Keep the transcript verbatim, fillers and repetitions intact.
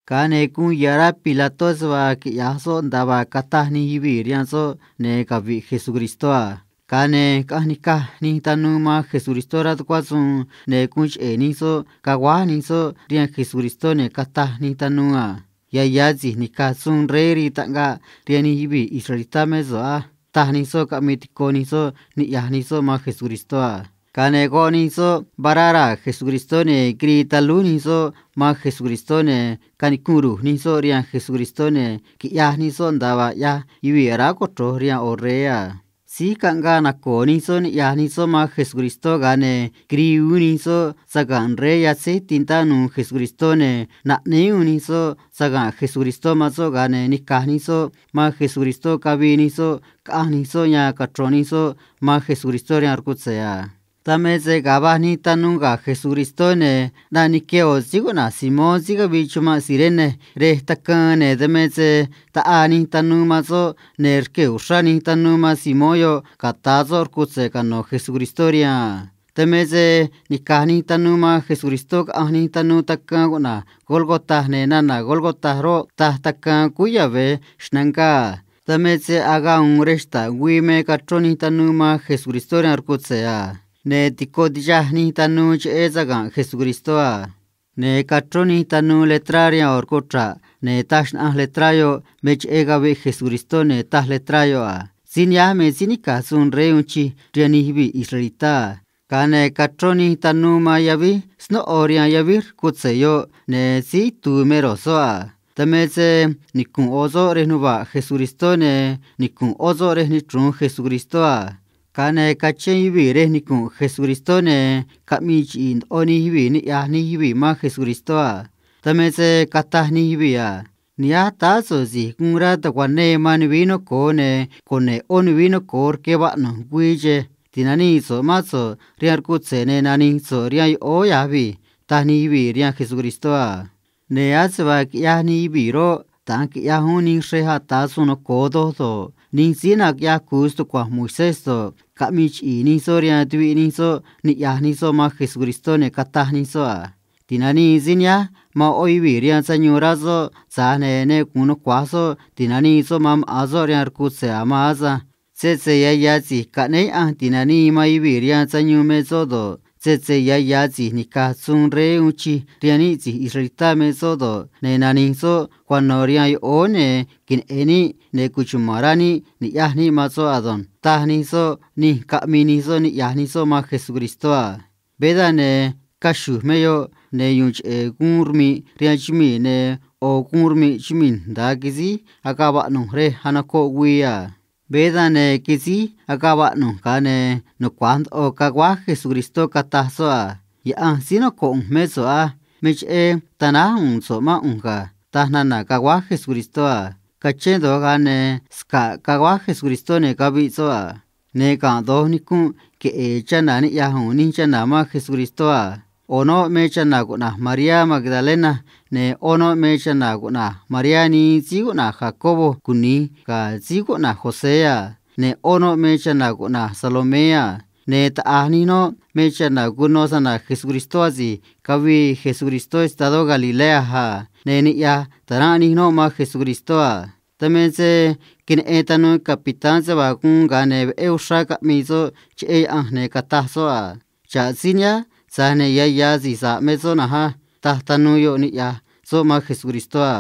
ga̱a ne̱ guun ya̱ rá Pilató se vaa quiꞌya̱j soꞌ nda̱a vaa cataj nij yuvii̱ rihaan soꞌ, ne̱ cavi̱ꞌ Jesucristó a. Ga̱a ne̱ caꞌanj nica̱j nij tanuu man Jesucristó rá tucuá suun, ne̱ guun cheꞌe̱ nij soꞌ caguáj nij soꞌ rihaan Jesucristó, ne̱ cataj nij tanuu a: ―Ya̱ ya̱ si̱j nica̱j suun rey rii taꞌngaꞌ rihaan nij yuvii̱ israelitá mé so̱ꞌ á ―taj nij soꞌ caꞌmii tico nij soꞌ niꞌya̱j nij soꞌ man Jesucristó a. Ga̱a ne̱ goꞌ nij soꞌ vará raa̱ Jesucristó, ne̱ quirii talúj nij soꞌ man Jesucristó, ne̱ canicunꞌ ru̱j nij soꞌ rihaan Jesucristó, ne̱ quiꞌyaj nij soꞌ nda̱a vaa ꞌyaj yuvii̱ aráj cochro̱j rihaan ꞌo̱ rey a. Síí caꞌngaꞌ naco̱o̱ nij soꞌ niꞌya̱j nij soꞌ man Jesucristó, ga̱a ne̱ quirii uún nij soꞌ saga̱nꞌ rey yatzéj tintá nu̱u̱ Jesucristó, ne̱ naꞌnéé uún nij soꞌ saga̱nꞌ Jesucristó man soꞌ, ga̱a ne̱ nica̱j nij soꞌ man Jesucristó cavii nij soꞌ, caꞌanj nij soꞌ yan cachro̱n nij soꞌ man Jesucristó rihaan rcutze̱ a. Dan me se ga̱a va̱j nij tanuu ga̱ Jesucristó, ne̱ ꞌnaꞌ nique ꞌo̱ síí cuꞌna̱j Simón síí caviꞌ chumanꞌ Cirene rej tacaan, ne̱ dan me se taꞌaa nij tanuu man soꞌ, ne̱ rquee̱ uxrá nij tanuu man Simón yoꞌ cata̱a soꞌ rcutze̱ cano̱ Jesucristó rihaan a. Dan me se nica̱j nij tanuu man Jesucristó caꞌanj nij tanuu tacaan cuꞌna̱j Gólgota, ne̱ nana̱ Gólgota roꞌ, taj Tacaan Cúú Yave̱ Xnangá a. Dan me se agaꞌ uun rej xta̱ꞌ güii me cachrón nij tanuu man Jesucristó rihaan rcutze̱ a. Ne̱ tico tixaj nij tanuu cheꞌé saga̱nꞌ Jesucristó a. Ne̱ cachrón nij tanuu letrá rihaan ꞌo̱ rcutza̱ꞌ, ne̱ taj xnaꞌanj letrá yoꞌ me cheꞌé caviꞌ Jesucristó, ne̱ taj letrá yoꞌ a: Síí nihánj me síí nica̱j suun rey uun chij rihaan nij yuvii̱ israelitá a. Ga̱a ne̱ cachrón nij tanuu man yavíj snóꞌo rihaan yavíj rcutze̱ yoꞌ, ne̱ síí itu̱u̱ me ro̱j soꞌ a. Dan me se nicu̱nꞌ ꞌo̱ soꞌ rej nuva̱ꞌ Jesucristó, ne̱ nicu̱nꞌ ꞌo̱ soꞌ rej nichru̱un Jesucristó a. Ga̱a ne̱ cachén yuvii̱ rej nicu̱nꞌ Jesucristó, ne̱ caꞌmii chiꞌi̱i̱ ndoꞌo nij yuvii̱ niꞌya̱j nij yuvii̱ man Jesucristó a. Dan me se cataj nij yuvii̱ a: Ni̱ꞌyáj táá so̱ꞌ si̱j guun rá tucua̱nee man nuvií noco̱o, ne̱ cune̱ꞌ ꞌó nuvií noco̱o rque vaꞌnu̱j güii chej. Ti̱nanii so̱ꞌ mán so̱ꞌ rihaan rcutze̱, ne̱ nani̱j so̱ꞌ rihaan yoꞌóó ya̱j vi̱j, taj nij yuvii̱ rihaan Jesucristó a. Ne̱ ase vaa quiꞌyaj nij yuvii̱ roꞌ, da̱nj quiꞌyaj uún nij xrej ata̱ suun noco̱o doj do̱ꞌ, nij síí naquiꞌyaj cu̱u stucua̱nj Moisés do̱ꞌ, caꞌmii chiꞌi̱i̱ nij soꞌ rihaan tuviꞌ nij soꞌ niꞌya̱j nij soꞌ man Jesucristó, ne̱ cataj nij soꞌ a: Ti̱nanii síí nihánj man ꞌó yuvii̱ rihaan sayuun, rá soꞌ, tza̱j ne̱ ne gu̱un nucua̱j soꞌ ti̱nanii soꞌ man maꞌa̱n soꞌ rihaan rcutze̱ a̱ maꞌ asânj. Sese ya̱ ya̱ si̱j caꞌnéé Yaꞌanj ti̱nanii man yuvii̱ rihaan sayuun me soꞌ do̱ꞌ, sese ya̱ ya̱ si̱j nica̱j suun rey uun chij rihaan níꞌ si̱j israelitá me soꞌ do̱ꞌ, ne̱ nani̱j soꞌ cuano̱ rihaan yoꞌóó, ne̱ queneꞌe̱n níꞌ, ne̱ cuchuma̱n rá níꞌ ni̱ꞌyaj níꞌ man soꞌ ado̱nj, taj nij soꞌ nij caꞌmii nij soꞌ niꞌya̱j nij soꞌ man Jesucristó a. Veé dan, ne̱ caxu̱j me yoꞌ, ne̱ yu̱u̱n cheꞌe̱ guun rmi̱ꞌ rihaan chumii̱, ne̱ ꞌo̱ guun rmi̱ꞌ chumii̱ nda̱a quisíj agaꞌ vaꞌnu̱j rej anocoꞌ güii a. Veé dan, ne̱ quisíj agaꞌ vaꞌnu̱j, ga̱a ne̱ nucua̱j ndoꞌo caguáj Jesucristó, cataj soꞌ a: Yaꞌanj síí noco̱ꞌ ꞌu̱nj mé so̱ꞌ á. Me cheꞌé tanáj u̱u̱n so̱ꞌ mán ꞌu̱nj ga̱, taj nana̱ caguáj Jesucristó a. Cachén do̱j, ga̱a ne̱ sca̱ꞌ caguáj Jesucristó, ne̱ caviꞌ soꞌ a. Ne̱ ga̱nꞌ do̱j nicunꞌ queꞌe̱e̱ chana̱ niꞌya̱j u̱u̱n nij chana̱ man Jesucristó a. ꞌO̱ noꞌ me chana̱ cuꞌna̱j Mariá Magdalena, ne̱ ꞌó noꞌ me chana̱ cuꞌna̱j Mariá nii síí cuꞌna̱j Jacobo cuni̱j ga̱ síí cuꞌna̱j José a. Ne̱ ꞌó noꞌ me chana̱ cuꞌna̱j Salomé a. Ne̱ taꞌa̱j nij noꞌ me chana̱ cuno snana̱ Jesucristó asi̱j cavii Jesucristó estadó Galilea a. Ne̱ niꞌya̱j ta̱ranꞌ nij noꞌ man Jesucristó a. Dan me se queneꞌen tanuu capitán se vaa guun, ga̱a ne̱ veꞌé uxrá caꞌmii soꞌ cheꞌé Yaꞌanj, ne̱ cataj soꞌ a: Xa̱ꞌ síí nihánj, tza̱j ne̱ ya̱ ya̱ si̱j sa̱ꞌ me soꞌ na̱nj á, taj tanuu yoꞌ niꞌya̱j soꞌ man Jesucristó a.